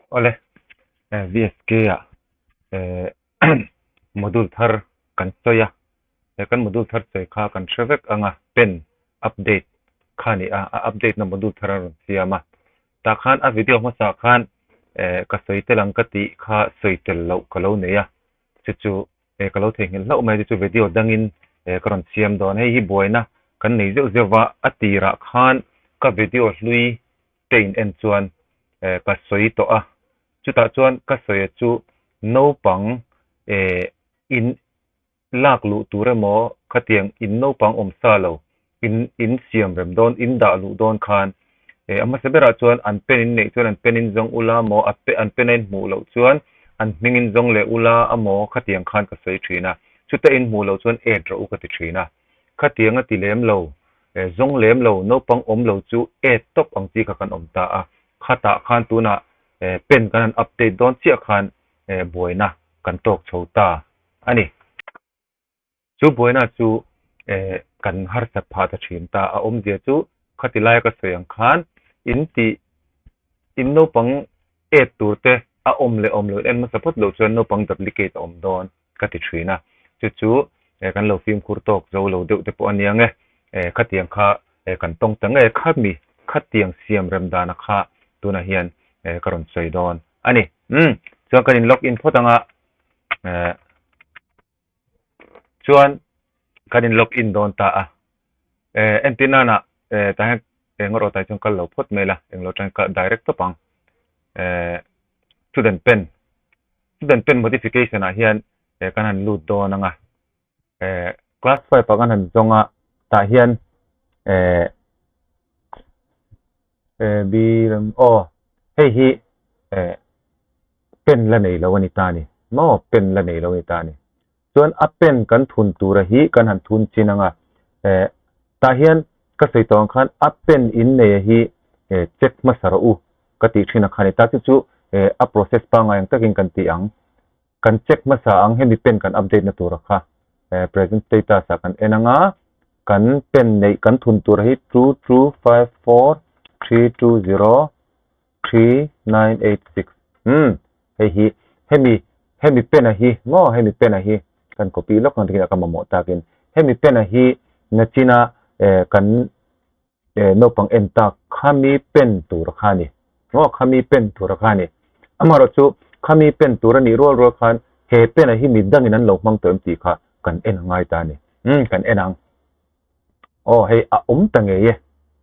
Awle, VSK ah module thar kan sawi a, he kan module thar sawi kha kan hre vek ang a, pen update kha a ni a, a update na module thar a rawn siam a, tah khan a video hmasa khan ka sawi tel ang ka tih kha sawi tel loh ka lo nei a, chu chu ka lo theihnghilh hlauh mai chu chu video dangin ka rawn siam dawn, hei hi buaina kan nei zeuh zeuh va, a tirah khan ka video hlui te in en chuan ka sawi tawh a, chutah chuan ka sawi a chu naupang in lak luh tur emaw khatiang in naupang awm sa lo in in siam rem dawn in dah luh dawn khan a hmasa berah chuan an pen in neih chuan an pen in zawng ula maw a an pen a in hmuh loh chuan an hming in zawng leh ula amaw khatiang khan ka sawi thin a, chuta in hmuh loh chuan add rawh u ka ti thin a, khatiang a ti lem lo Zawng lem lo, naupang awm lo chu add tawp ang chi kha kan awm ta a. Khatah khan tunah pen kan han update dawn chiah khan buaina kan tawk chho ta a ni. Chu buaina chu kan harsat phah ta thin ta. A awmzia chu khati laia ka sawi ang khan in tih in naupang add tur te a awm leh awm lo en hmasa phawt loh chuan naupang duplicate a awm dawn. ka ti thin a, chu chu kan lo fimkhur tawk zo lo deuh te pawh a nia nge, khatiang kha kan tawng ta nge khami khatiang siam rem dana kha tunah hian ka rawn sawi dawn a ni. Umm chuan kan in log in phawt anga chuan kan in log in dawn ta a, entir nana tah hian eng erawh tah hi chuan kal lo phawt mai la englo tang direct tawp ang student pen Student pen modification ah hian eh kan han lut dawn ang a, eh class 5 ah kan han zawng a, tah hian eh eh b rem aw hei hi eh pen la nei lo a ni ta a ni maw pen la nei lo a ni ta a ni chuan a pen kan thun tura hi kan han thun chin ang a eh tah hian ka sawi tawh ang khan a pen in nei a hi eh check hmasa rawh u ka tih thin a kha ni ta chu chu eh a process pangngai ang takin kan tih ang kan check hmasa ang hemi pen kan update na tura kha eh present status ah kan en anga kan pen neih kan thun tura hi two two five four three two zero three nine eight six umm hei hi hemi hemi pen a hi maw hemi pen a hi kan copy lawk ang takin a ka mamawh takin hemi pen a hi nachina eh kan eh naupang en tak khami pen tur kha a ni maw khami pen tur kha a ni amaherawh chu khami pen tur a nih rual rual khan he pen a hi mi dangin an lo hmang tawh em tih kha kan en a ngai ta a ni umm kan en ang. Aw hei a awm ta ngei e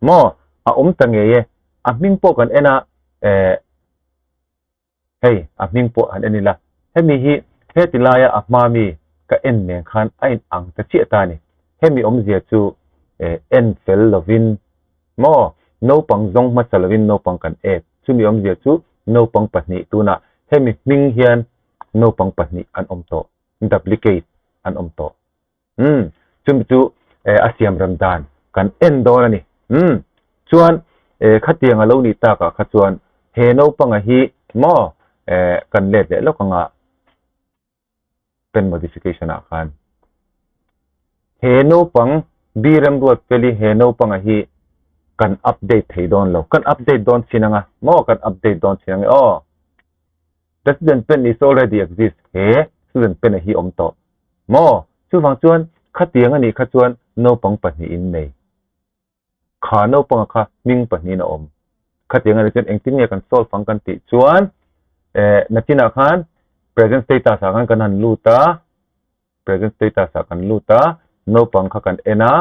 maw a awm ta ngei e a hming pawh kan en a eh hei a hming pawh han en ila hemi hi heti laia a hma mi ka en nen khan a in ang ta chiah ta a ni hemi awmzia chu eh en fel lovin maw naupang zawng hmasa lovin naupang kan et chumi awmzia chu naupang pahnih tunah hemi hming hian naupang pahnih an awm tawh duplicate an awm tawh. Umm chumi chu eh a siam rem dan kan en dawn a ni. Umm chuan eh khatiang a lo nih takah kha chuan he naupanga hi maw eh kan let leh lawk anga pen modification ah khan he naupang B remruat feli he naupanga hi kan update thei dawn lo kan update dawn chin anga maw kan update dawn chin ange aw the student pen is already exist he student pen a hi awm tawh Maw? Chuvang chuan khatiang a nih kha chuan naupang pahnihin nei. Kha naupanga kha hming pahnihin a awm. Khatiang a nih chuan engtin nge kan solve ang kan tih chuan eh nachinah khan present status ah khan kan han lut a, present status ah kan lut a, naupang kha kan en a,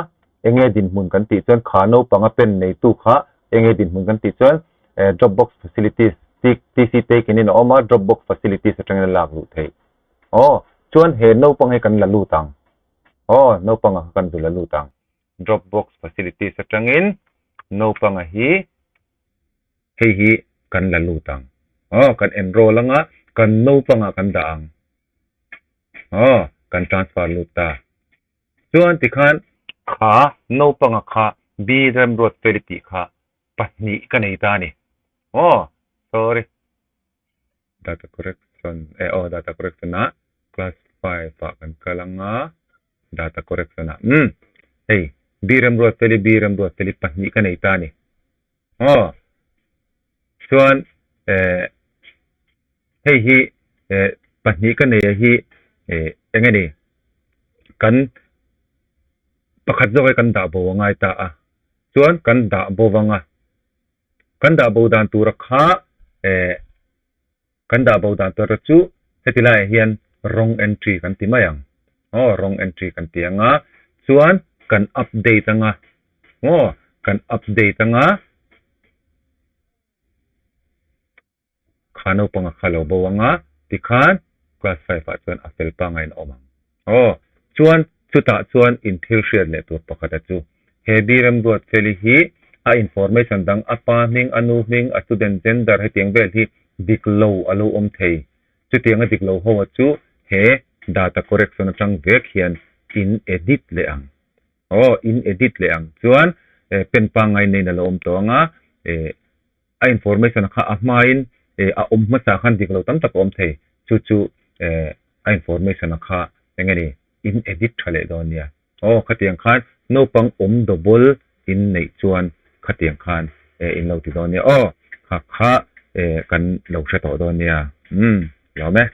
enge dinhmun kan tih chuan kha naupanga pen neitu kha enge dinhmun kan tih chuan eh dropbox facilities TC taken in a awm a, dropbox facilities atangin a lak luh theih. Aw, chuan he naupang hi kan la lut ang. Aw, naupanga kha kan zu la lut ang. Dropbox facilities atangin naupanga hi hei hi kan la lut ang. Aw, kan enroll anga kan naupanga kan dah ang. Aw, kan transfer lut ta. Chuan tikhan kha naupanga kha B remruat feli tih kha pahnih ka nei ta a ni. Aw, sorry. Data correction eh aw data correction ah class 5 ah kan kal anga data correction ah umm hei B Remruatfeli B Remruatfeli pahnih ka nei ta a ni aw chuan eh. Hei hi pahnih ka nei a hi eng nge ni kan pakhat zawk hi kan dah bo a ngai ta a, chuan kan dah bo vang a, kan dah bo dan tura kha kan dah bo dan tura chu heti laiah hian wrong entry kan ti mai ang aw wrong entry kan ti ang a, chuan kan update ang a aw kan update ang a. Kha naupang a kha lo bo ang a, tikhan class 5 ah chuan a fel pangai in a awm ang. Aw, chuan chutah chuan in thil hriat leh tur pakhat a chu. He Birem Ruatfeli hi a information dang a pa hming, a nu hming, a student gender hetiang vel hi dik lo a lo awm thei. Chutiang a dik lo ho a chu he data correction atang vek hian in edit leh ang. Aw, in edit leh ang. Chuan pen pangai neiin a lo awm tawh ang a, a information kha a hmain a awm hmasa khan dik lo tam tak a awm thei, chu chu a information a kha eng nge ni in edit tha leh dawn nia. Aw khatiang khan naupang awm double in neih chuan khatiang khan in lo ti dawn nia aw kha kha kan lo hre tawh dawn nia umm lawm e.